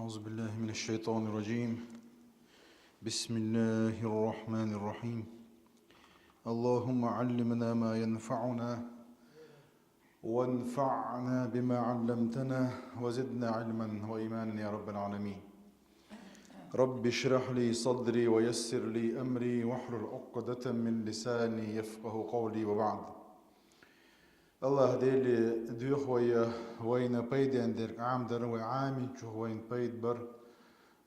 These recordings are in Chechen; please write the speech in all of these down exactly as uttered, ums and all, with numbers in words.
أعوذ بالله من الشيطان الرجيم. بسم الله الرحمن الرحيم. اللهم علمنا ما ينفعنا وانفعنا بما علمتنا وزدنا علما وإيمانا يا رب العالمين. رب اشرح لي صدري ويسر لي أمري واحلل عقدة من لساني يفقه قولي وبعد. Аллах Дели дуьхьа вай, вайна пайден дерг Ӏамдар, вай Ӏаминчух вайна пайда бар.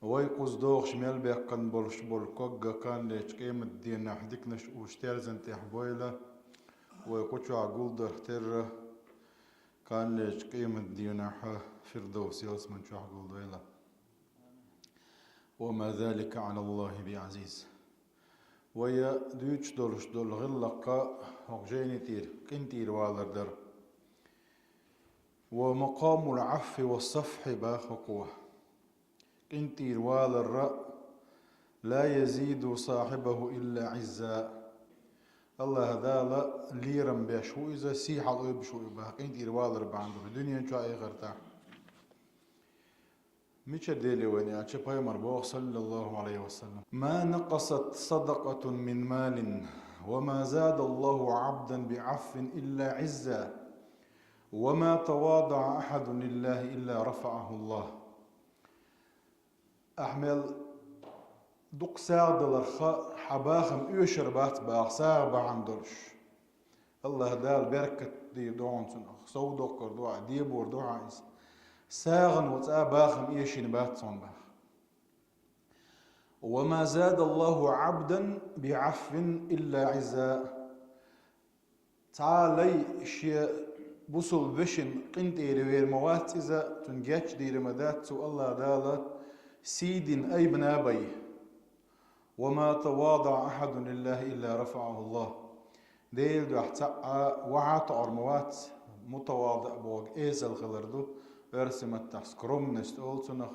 Вай кхуза дохуш мел беккхана болуш болу ког кханлечу къемат дийнахь диканаш уьш терзан тӀехь бойла. Вай кху чохь гулдарх терра кханлечу къемат дийнахь Фирдовс ялсаман чохь гулдойла. وما ذلك على الله بعزيز. Вай дуьйцуш долуш долу гӀиллакх хӀокху жайни тӀера къинтӀера валар дара. ومقام العفو والصفح боху хӀокхо. КъинтӀера валар لا يزيد صاحبه إلا عزا. Аллах Дала лерам беш ву иза, сий хьалаойбуш ву и боху, къинтӀера валар бахьана долуш дуьнен чохь, эхартахь. Мичара Дели вайна аьлча, пайхамар боху, саллаллаху Ӏалайхи ва саллам: ما نقصت صدقة من مال وما زاد الله عبدا بعفو إلا عزا وما تواضع أحد لله إلا رفعه الله. Ахь мел дукха сагӀа даларх хьан бахам оьшур бац боху, сагӀа бахьана долуш. Аллах Дала беркат дийр ду хьуна цунах, сов доккхур ду хьан, дебор ду хьан иза. СагӀано цкъа бахам эшийна бац хьуна боху. وما زاد الله عبدا بعفو إلا عزا. Цхьа а лай шен бусалба вешин къинтӀера вер ма вац иза, цунна гечдийр ма дац цо Аллах Дала сий дина айбина бен. وما تواضع أحد لله إلا رفعه الله. Делан дуьхьа цхьа а вахьа а тоьар ма вац, мутавадаъ бохург эсала хилар ду, оьрсийн маттахь скромность олу цунах.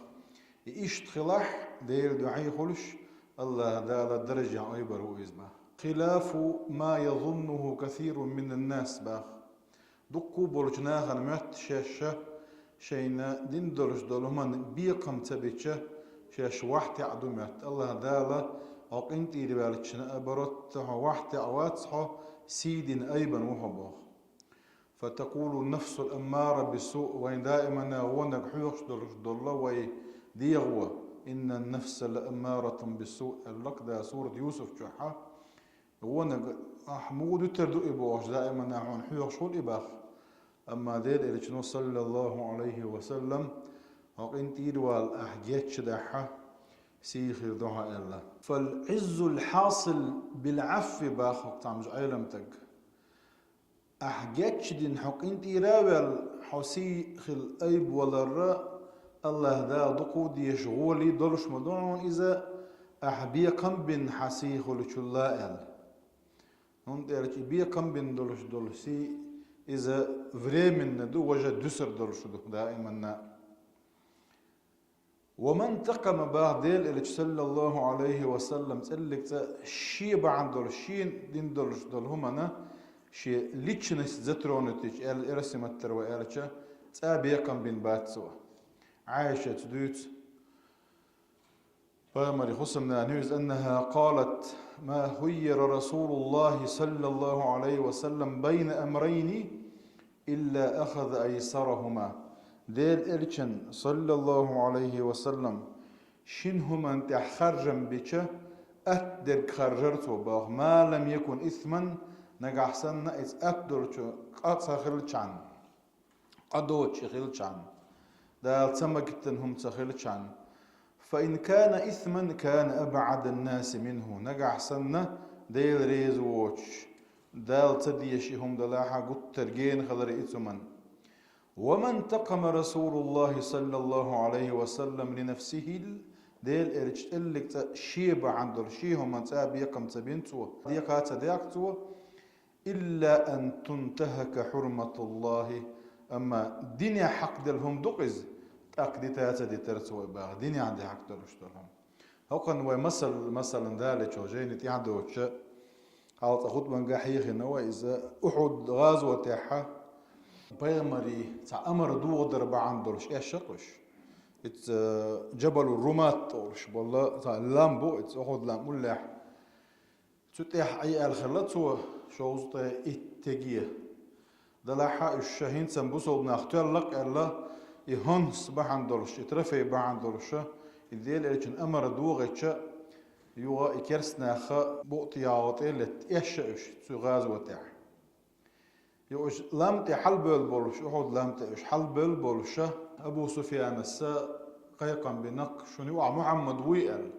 И иштта хилахь, Делан дуьхьа хуьлуш, Аллах Дала даржехь айбар ву иза боху. خلاف ما يظنه كثير من الناس боху. Дуккха болчу нахана моьтту шаьш шайна дина долуш долу хӀуманна бекхам ца бича, шаьш вахьтеӀа ду моьтту. Аллах Дала хьо къинтӀера ваьлча, наоборот, хьо вахьтеӀа вац, хьо сий дина айбина ву хьо боху. فتقول النفس الأمارة بالسوء, вайн даимана вонаг хьоьхуш долуш долу вай дегӀо, إن النفس لأمارة بالسوء аьлла Дала сурат Юсуф чохь. Вонаг, ахь муха дуьтур ду и бохуш, даимана хьуна хьоьхуш хуьлу и боху. Амма Делан Элчано, саллаллаху Ӏалайхи ва саллам, хьо къинтӀера вала, ахь гечдахь, сий хир ду хьан аьлла. فالعز الحاصل بالعفو боху хӀокху цхьамма Ӏеламстага. Ахь гечдина хьо къинтӀера а ваьлла, хьо сий хила айба валар Аллах Дала дукха дезаш гӀоле долуш ма ду хьуна иза, ахь бекхам бина хьан сий хуьлучул а аьлла. ХӀунда аьлча и бекхам бина долуш долу сий, иза временно ду, важа дуьсур долуш ду даиманна. وما انتقم боху Делан Элча, саллаллаху Ӏалайхи ва саллам, цӀеллиг цкъа шен бахьана долуш, шена дина долуш долу хӀуманна, шен личность затронуть йича, аьлла, оьрсийн маттара вай аьлча, цкъа а бекхам бина бац цо. Ӏайшас дуьйцу, пайхамаран хӀусамнана ю иза, أنها قالت: ما خير رسول الله صلى الله عليه وسلم بين أمرين إلا أخذ أيسرهما. Делан Элчанна, саллаллаху Ӏалайхи ва саллам, шина хӀуманна тӀехь харжам бича, атта дерг харжар цо боху, ما لم يكن إثما, нагахь санна иза атта долчу къа ца хилчхьана, къа доцуш хилчхьана, Дала ца магийтина хӀума ца хилчхьана. فإن كان إثما كان أبعد الناس منه. Нагахь санна Дела реза воцуш, Дала ца дезаш и хӀума далахь, гуттар а гена хилар иза цу хӀуманна. وما انتقم رسول الله صلى الله عليه وسلم لنفسه, Делан Элча цӀеллиг цкъа шен бахьана долу шен хӀуманна цкъа а бекхам ца бина цо, декха а ца даьхна цо, إلا أن تنتهك حرمة الله, амма динехь хьакхаделла хӀума ду-кх иза, тӀаккха дита а ца дитара цо и боху, динехь де хьакхадолуш долу хӀума. ХӀокхунна вай масал, масалан, далийча жайни тӀехь доцуша, хьалха цкъа хутбанга хьехина вай иза, Ухьуд гӀазотехь пайхамаран цхьа амар дохадар бахьана долуш эшша кхуьш. Иза Джабалу Румат олуш болу цхьа лам бу, иза Ухьуд лам уллехь. Цу тӀехь Ӏийаьлла хилла цо шовзткъе итт теге. Делахь а уьш ша хӀинца бусалба нах тоьлла-кх аьлла, и хӀинца бахьана долуш, и трофей бахьана долуш, и Делан Элчанан амар дохийча, юха и керста нах букъ тӀе яла тӀе а летта, эшна уьш цу гӀазотехь. Юха уьш лам тӀе хьалабевлла болуш, Ухьуд лам тӀе уьш хьалабевлла болуш, Абу Суфьянас кхайкхам бина-кх, шуна юкъахь Мухьаммад вуй аьлла.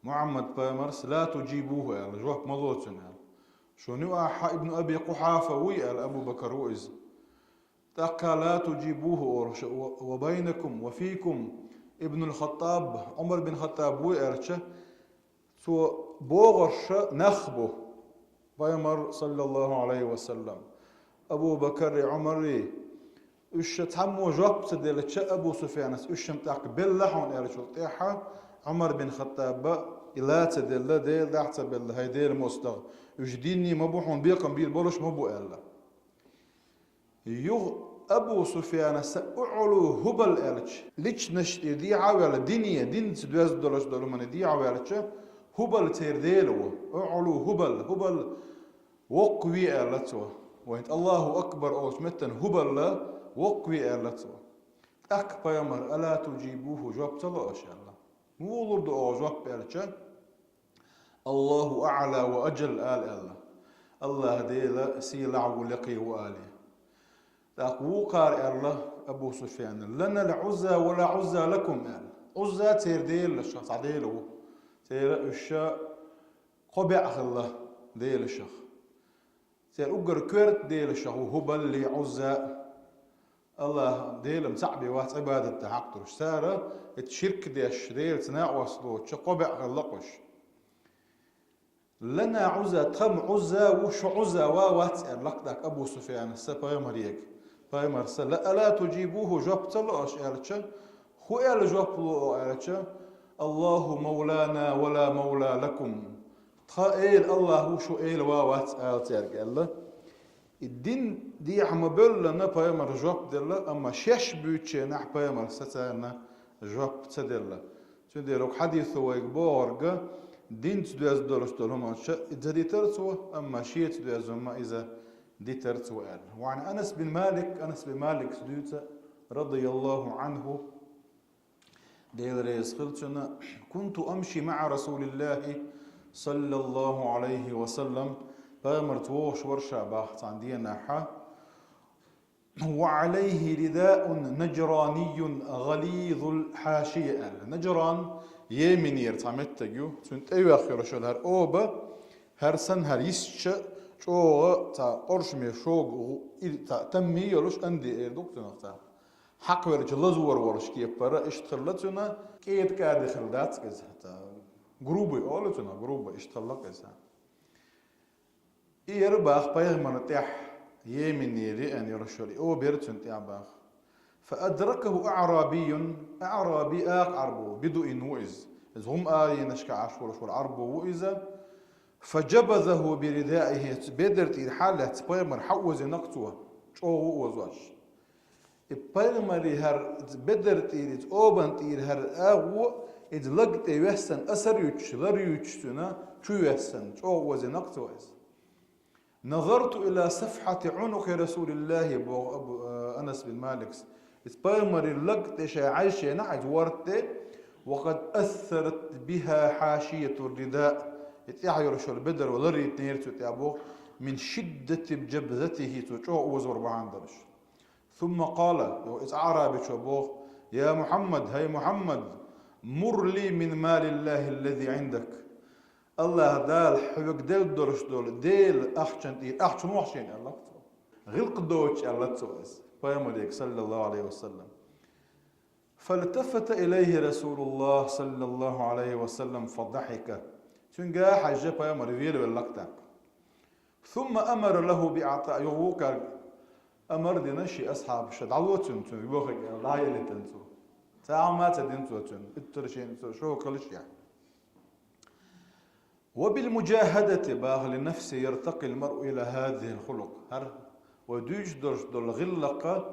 Мухьаммад пайхамарс: «Ла туджибуху», – аьлла, жоп ма ло цунна аьлла. «Шуна юкъахь Ибн Аби Къухьафа вуй», – аьлла, Абу Бакар ву иза. ТӀаккха: «Ла туджибуху», – олуш, «ва, ва байнакум, ва фикум Ибнул Хаттаб, Ӏумар бин Хаттаб вуй», – аьлча, цо богӀурш нах бу, пайхамар, саллаллаху Ӏалайхи ва саллам, Абу Бакарри, Ӏумарри, уьш ша цхьаммо жоп ца делча, Абу Суфьянас уьш ша тӀаккха белла хьуна аьллачул тӀаьхьа, Ӏумар бин Хаттаба и ла ца делла, Дела дахь ца белла, хӀай Делан мостагӀа, уьш динний ма бу хьуна, бекхам бийр болуш ма бу аьлла. Юха Абу Суфьянас «уӀлу ХӀубал» аьлча, личность дехьа а ваьлла, дине, динца доьзна долуш долу хӀумане дехьа а ваьлча, ХӀубал церан дела ву. «УӀлу ХӀубал», ХӀубал воккха ве аьлла цо. Вайн «Аллаху акбар» олучу меттана ХӀубал воккха ве аьлла цо. ТӀаккха пайхамар: «Ала туджибуху», жоп ца ло аша аьлла. Муха лур ду оха жоп аьлча, «Аллаху аӀла ва аджал», ала аьлла. Аллаха Дела сийлахь ву, лекхе ву, али. ТӀаккха вукхара аьлла Абу Суфьяна: «Ланал Ӏузза ва ла Ӏузза лакум», аьлла. Ӏузза церан дела, ша цхьа дела ву. Церан уьш ша кхо бӀе хилла делашах. Церан уггар коьрта делашах ву ХӀубалли Ӏузза. Аллаха Делан цхьаъ бен вац Ӏибадат дан хьакъ долуш. Цара, эта ширк деш, Делаца накъост доцуш, кхо бӀе хилла-кх уьш. «Лана Ӏузза», тхан Ӏузза ву, шун Ӏузза ва вац аьлла-кх тӀаккха Абу Суфьянас пайхамаре. Пайхамарс: «Ла, ала туджибуху», жоп ца ло аша аьлча, хӀун аьлла жоп ло аьлча, «Аллаху мавлана ва ла мавла лакум». Тхан Эла Аллах ву, шун Эла ва вац ала цаьрга аьлла. И дин дехьа ма бевллана пайхамар жоп делла, амма шаьш буьйцученахь пайхамарс царна жоп ца делла. Цундела хӀокху хьадисо вайга бохург, динца доьзна долуш долу хӀуманаш иза дитар цо, амма шеца доьзна хӀума иза дитар цо аьлла. Ва Ӏан Анас бин Малик, Анас бин Маликс дуьйцу, радияллаху Ӏанху, Дела реза хила цунна: «Кунту амши маӀа Расулиллахи, саллаллаху Ӏалайхи ва саллам», пайхамарца вогӀуш вара ша боху цхьана дийнахь, «ва Ӏалайхи ридаун наджраниюн гӀализул хьашия», аьлла. Наджран Йеменера цхьа меттиг ю, цуьнан тӀе йоьхна йолуш йолу хӀара оба, хӀара санна хӀара йистча, чӀогӀа цхьа къоршаме шога гӀу-, и-, цхьа таммий йолуш, анди эр ду-кх цунах цхьа. Хьакхавелча лазор волуш кепара, иштта хилла цуьнан, кӀеда-кӀади хилла дац иза. Грубый олу цуьнан, грубый, иштта хилла иза. И яра баха пайхамарна тӀехь, Йеменера еана йолуш йолу и оба яра цуьнан тӀехь баха. Фа адракаху аӀрабийюн, аӀраби акха Ӏарбо, бедуин ву иза. Иза хӀума аренашка Ӏаш волуш волу Ӏарбо ву иза. Фа джабазаху би ридаихи, Бедар тӀера хьалаьцна пайхамар хьаозийнакх цо, чӀогӀа озош. И пайхамаре хӀара Бедар тӀера, иза обан тӀера хӀара агӀо, иза лаг тӀе вессана асар юьтуш, лар юьтуш цуьнан, чу вессана, чӀогӀа озийнакх цо иза. «Назарту ила сафхьати Ӏунукъи Расулиллахи», боху Абу, э, Анас бин Маликс. Иза пайхамаран лаг тӀе шайн Ӏайшена, иза ворта тӀе, «ва къад ассарат биха хьашияту рида». И тӀехь йолуш йолу бедар ван ларйитинера цу тӀехь боху, «мин шиддати джабзатихи», цо чӀогӀа озор бахьана долуш. Сумма къала, йо, иза аӀрабичо боху: «Я Мухьаммад, хӀай Мухьаммад, мур ли мин малиллахи аллази Ӏиндак». Аллаха Дала хьоьга делла долуш долу Делан ахчан тӀера ахча мохь шена аьлла цо. ГӀиллакх доцуш аьлла цо иза, пайхамаре, саллаллаху Ӏалайхи ва саллам. Фалтафата илайхи Расулуллах, саллаллаху Ӏалайхи ва саллам, фадахика. Цуьнга хьаьжжа пайхамар велавелла-кх тӀаккха. Сумма амара лаху би Ӏатаъ, юха вукхаьрга амар дина шен асхьабашка, дӀало цунна, цунна вохийла аьлла, дӀа а елийтина цо. Цхьа хӀума а ца дина цо цунна, иттара шена цо шога хилча. «Ва бил муджахадати, баха, ли нафсихи яртакъил маръу ила хазихил хулукъ». ХӀара вай дуьйцуш долуш долу гӀиллакх,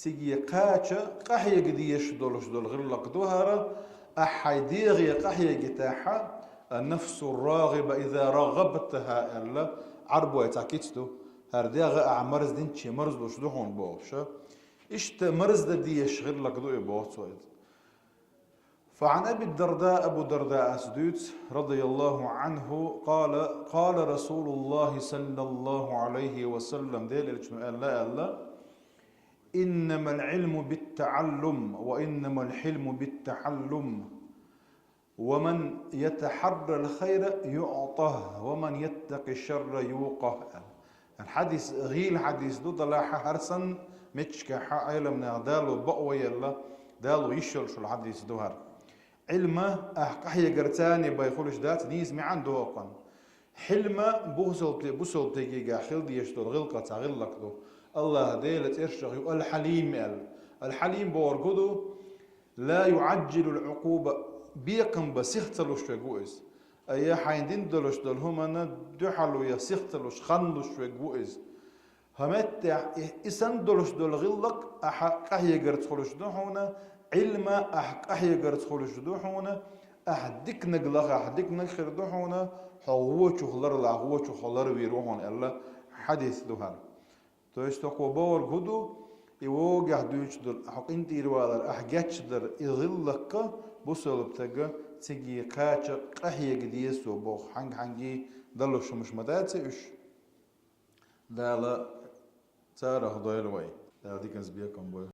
цига кхача къахьега дезаш долаш дола гӀиллакх да хӀара, ахьа хьай дегӀа къахьегийтахьа, النفس الراغبة إذا رغبتها аьлла, Ӏарбойн цхьа кица да, хӀара дегӀ ахьа марздинче марзлуш да хьона бохуш. Иштта марзда дезаш гӀиллакх да и боху цо иза. فعن أبي الدرداء, Абу Дардаъс дуьйцу, رضي الله عنه, قال: قال رسول الله صلى الله عليه وسلم, Делан Элчано аьлла, аьлла: إنما العلم بالتعلم، وإنما الحلم بالتحلم، ومن يتحرى الخير يعطه، ومن يتق الشر يوقه. Ан хьадис гӀийла хьадис ду, далахьа хӀара санна меттигашкахьа Ӏеламнаха Дала бакъо елла, Дала йиш йолуш йолу хьадис ду хӀара. Ӏилма ахь къахьегарца бен хуьлуш дац, нийса маьӀна ду хӀокхуьнан. Хьилма бусалба, бусалба стеган хила дезаш долу гӀиллакх цхьа гӀиллакх ду. АллахӀ Делан цӀершах ю Ал-Хьалим аьлла. Ал-Хьалим бохург хӀун ду? لا يعجل العقوبة, бекхам бан сих ца луш верг ву иза. Ай, хьайна дина долуш долу хӀуманна дуьхьало ян сих ца луш, хан луш верг ву иза. ХӀокху меттехь и, и санна долуш долу гӀиллакх ахьа къахьегарца хуьлуш ду хьуна, Ӏилма ахьа къахьегарца хуьлуш ду хьуна, ахьа диканиг лахахь диканиг хир ду хьуна, хьо вочух ларлахь вочух хьо ларвийр ву хьуна аьлла хьадис ду хӀара. То есть хӀокхо бохург хӀун ду, и вогӀехь дуьйцуш долу хьо къинтӀера валар, ахьа гечдар, и гӀиллакх бусалба стага цига кхача къахьега деза цо боху, хьанга-хьанга далуш хӀумаш ма дац уьш. Дала царах дойла вай. Дала диканца бекхам бойла.